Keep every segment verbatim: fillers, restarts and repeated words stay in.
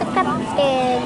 Tetap deh.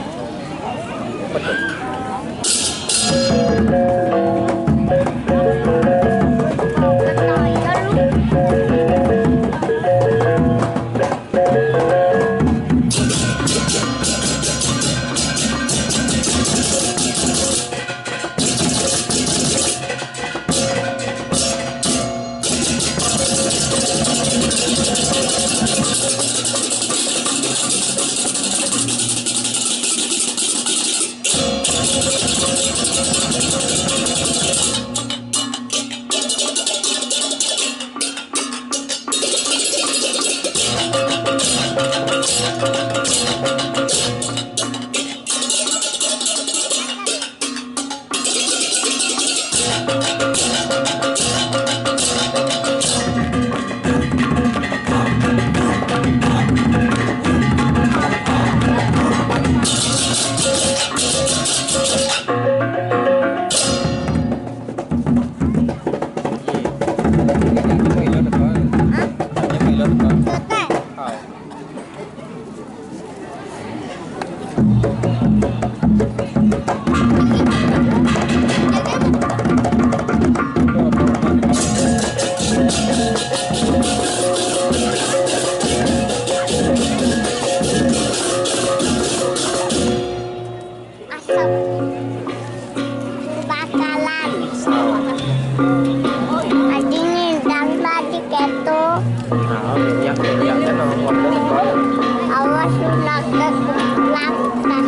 Asap. Bakalan. Adingin dan tadi keto. Nah, minyak, minyak kan ngomong. Awas lu nakes langkas.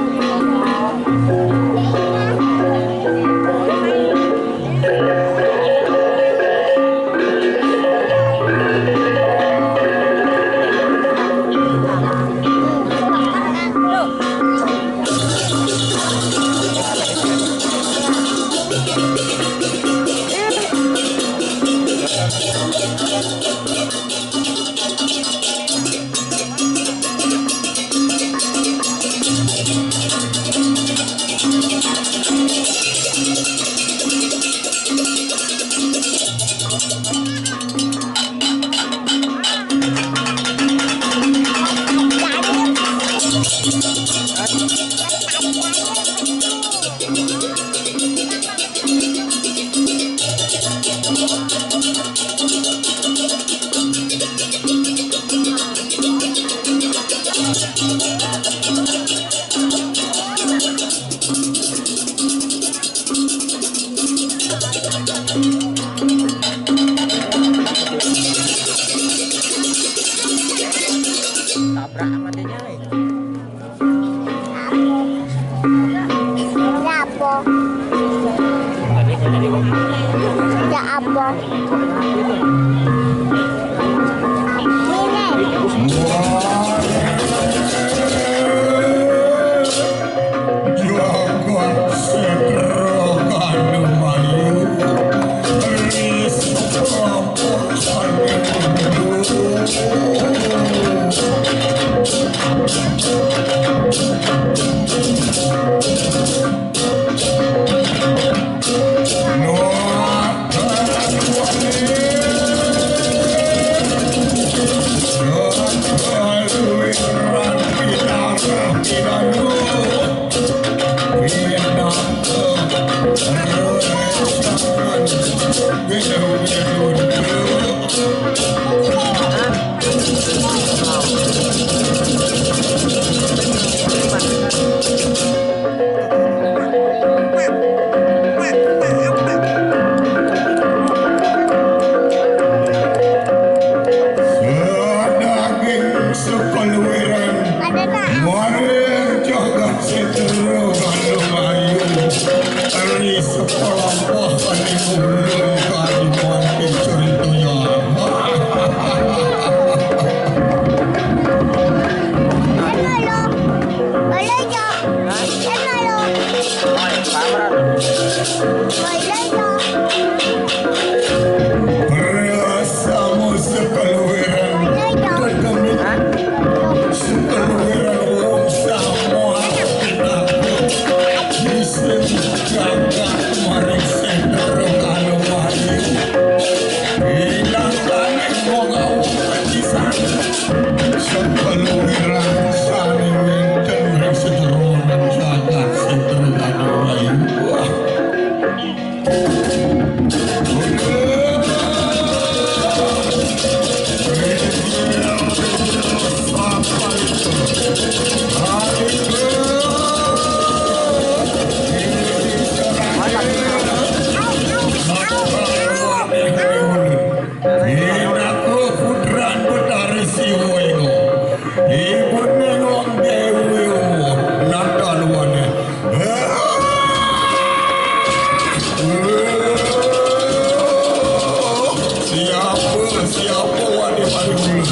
Siapa wani paling dulu?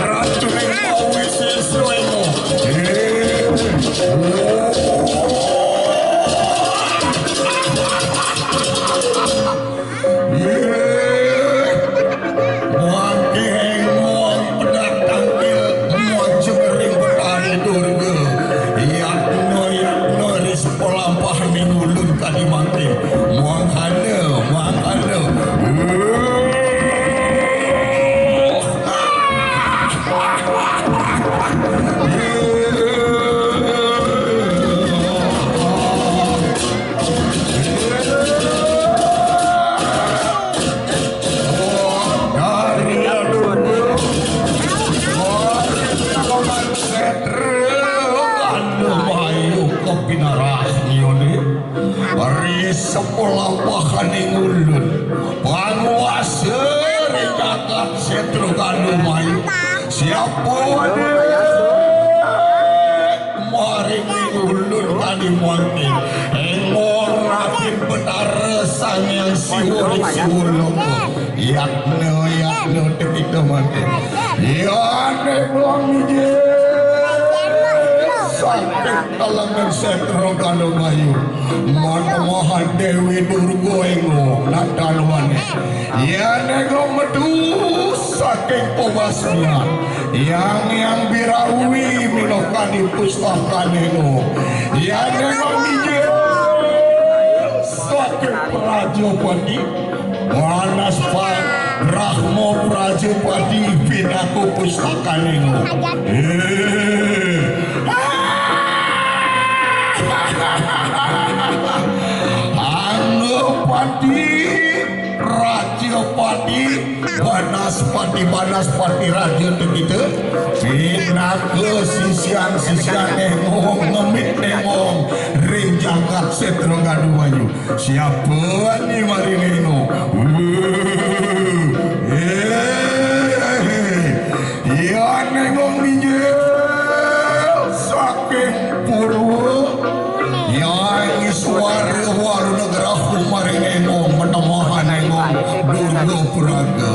Ratu ning mau wis sesuai mau. Eh. Mangke wong pedak tangkil, wong jemering petani Durga. Yatno, yatno, ris pelampah ning ulun tadi mangke. Mangkana, mangkana. Anu mayu kepinarah nione. Ri sekolah wahane ngulun. Panguasa ri jagat setro kalu mayu. Siapa wani? Maring ulun tadi mangke. Engor rapin Betara Sang Hyang Siwa ring Siwa Loka. Yatna, yatna tekita mangke. Yane wong ije. Saking kalangan setro kala mayu. Mata Maha Dewi Durga engong nataluane. Yane engong metu saking pawasmian. Yang, yang birawi minokani pustakane no. Yane engong ije. Saking Prajapati. Panas pa-, Brahma Prajapati pinaku pustakane no. Eh. Anggapati, Rajapati, Banaspati, Banaspati Raja tekita. Pinaka sisian-sisian engong ngemit engong ring jagat setro gaduh banyu. Siapa ni maring engong? Wuh. Eh. Iya nengong injil saking Purwa. Yang suara waru nugraha maring engong, matemahan engong Durga Praga.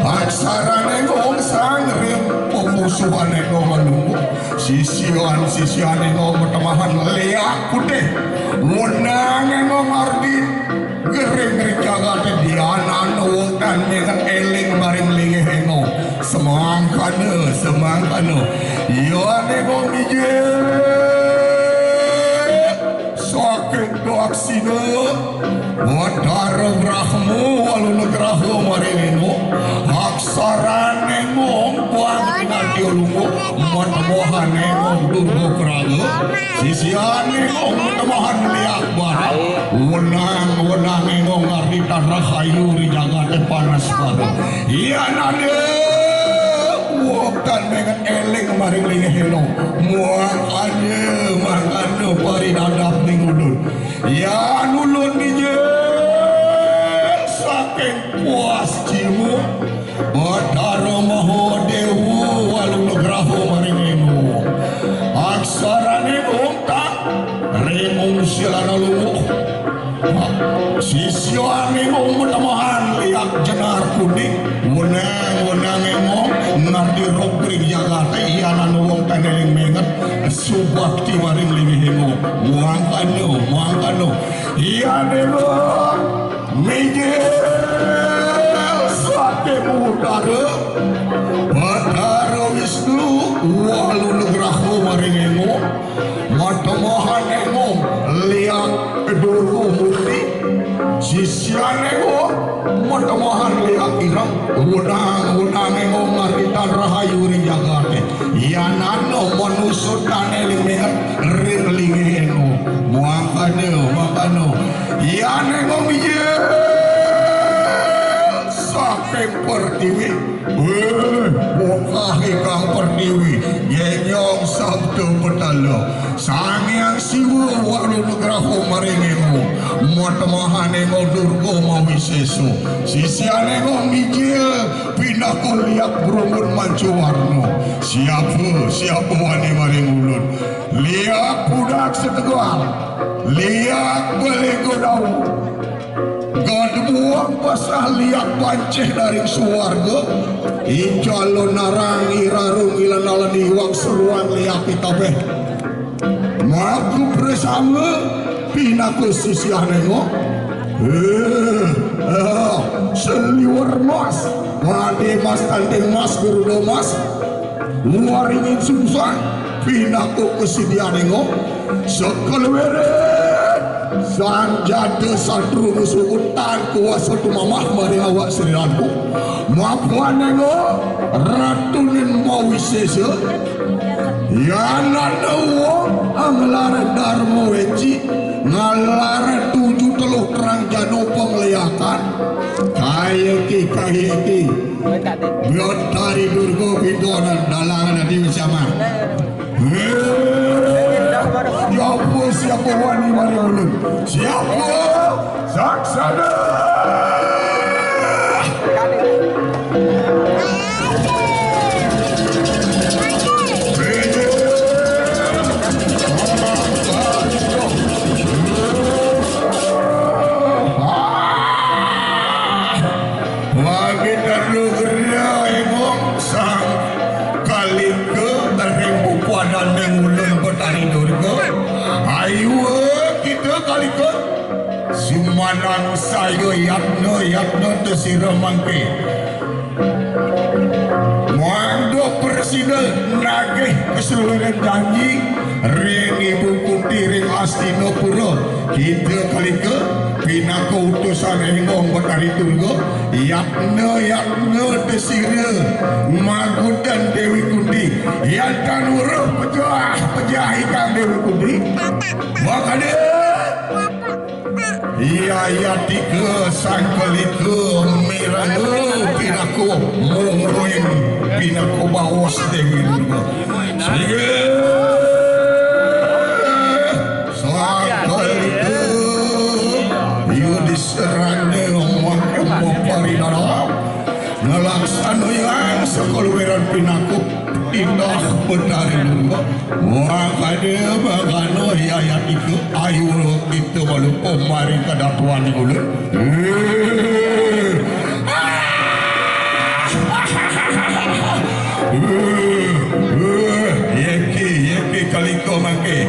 Aksara nengong sang ring pemusuhan engong malungguh. Sisian-sisian engong matemahan liak putih. Wenang engong ardi gering ring jagate dianan wong tan menget eling maring linggih engong. Semangkana, semangkana. Iya engong injil saking daksina. Batara Brahma walu nugraha maring engong. Aksara nengong bang nadi lungguh. Matemahan engong Durga Praga. Sisian engong matemahan liak barat. Wenang, wenang engong arditan rahayu ri jagate panas baru. Iya nade. Wong tan menget eling maring linggih engong. Muang ade, mangkana paridadap ning ulun. Yan ulun injil saking puas jimu. Batara Mahadewa walu nugraha maring engong. Aksarane engong tak rengung silana lungguh. Sisian engong matemahan liak jenar kuning. Wenang, wenang engong ngardi rog ring jagate iyanan wong tan eling menget subakti maring linggih engong. Muang kano, muang kano. Iya delo. Mijil saking utara, Batara Wisnu walu nugraha maring engong, matemahan engong liak Durga Murti, sisian engong matemahan liak ireng, wenang, wenang engong arditan rahayu ring jagate. Yan ana manusa tan eling menget ring linggih engong. Mangkana, mangkana. Yan engong mijil saking pertiwi. Weh, bokah ikang pertiwi. Ngenyong sabda petala. Sang Hyang Siwa walu nugraha maring engong. Matemahan engong Durga mawisesa. Sisian engong mijil pinaka liak grumbun manca warna. Siapa, siapa wani maring ulun? Liak Pudak Setegal, liak Balego Dawu. Buang basah liat pancih daring suwarga, ijalo narang irarung ilanalani iwang seruan liat kabeh. Maku presanga pinaka sisiané ngo. Eh, eh, seliwer mas, pade mas tanding mas, garuda mas. Waringin sungsang pinaka kasidiané ngo. Sekala wirid sang jata satru musuh utan kuasa tumamah maring awak Sri Ratu. Mapuané ngo ratuning mawisésa. Yan ana wong anglar Darma Weci, ngalar tujuh teluh terang jano pangliakan. Kayake, kayake. Betari Durga pidonan dalangan adi bersama. Siapa, siapa wani mari ulun? Siapa? Saksana. Wagi telu geria emong sang kalika ring bubuhan ning ulun Betari Durga. Ayu kita kalika. Sumanang saya yatna, yatna tesira mangke. Mangda prasida nagih kasaluran janji ring Ibu Kunti ring Astinapura. Kita kalika pinaka utusan Enggong Betari Durga, yatna, yatna tesira magudan Dewi Kunti. Yan tan weruh pejah, pejah ikang Dewi Kunti. Makane Yayatika sangkalika mirana pinaka mungguing pinaka baos Dewi Durga. Singgih sangkalika yudisrana mangkema paridana. Ngalaksanayang sakala wirid pinaka titah Betari Durga. Makada mangkana yayatika ayu kita malupa maring kadatuan ulun. Yeke, yeke kalika mangke.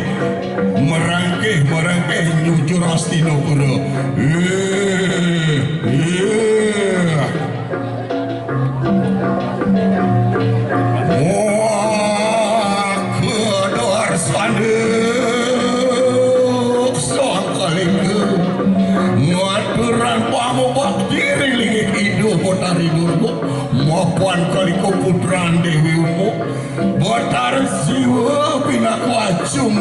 Merangkeh, merangkeh nyujur Astinapura. Wah, kedar sanduk sangkalika. Ngaturan pangubak diri linggih Ida Betari Durga. Mapan kalika putran Dewi Uma. Betari Siwa pinaka acung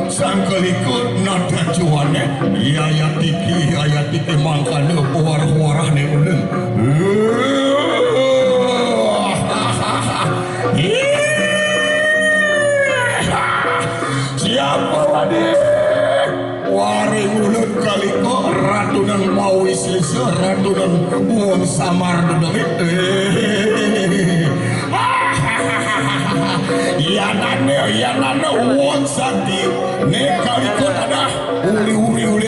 sangkalika nata cuane. Yayatiki, yayatiki mangkana warah-warahne ulun. Siapa wadi? Waring ulun kalika ratunan mawisesa, ratunan wong samar dedemit. Yanane, yanane wong sakti. Ne kalika tadah uli-uli, uli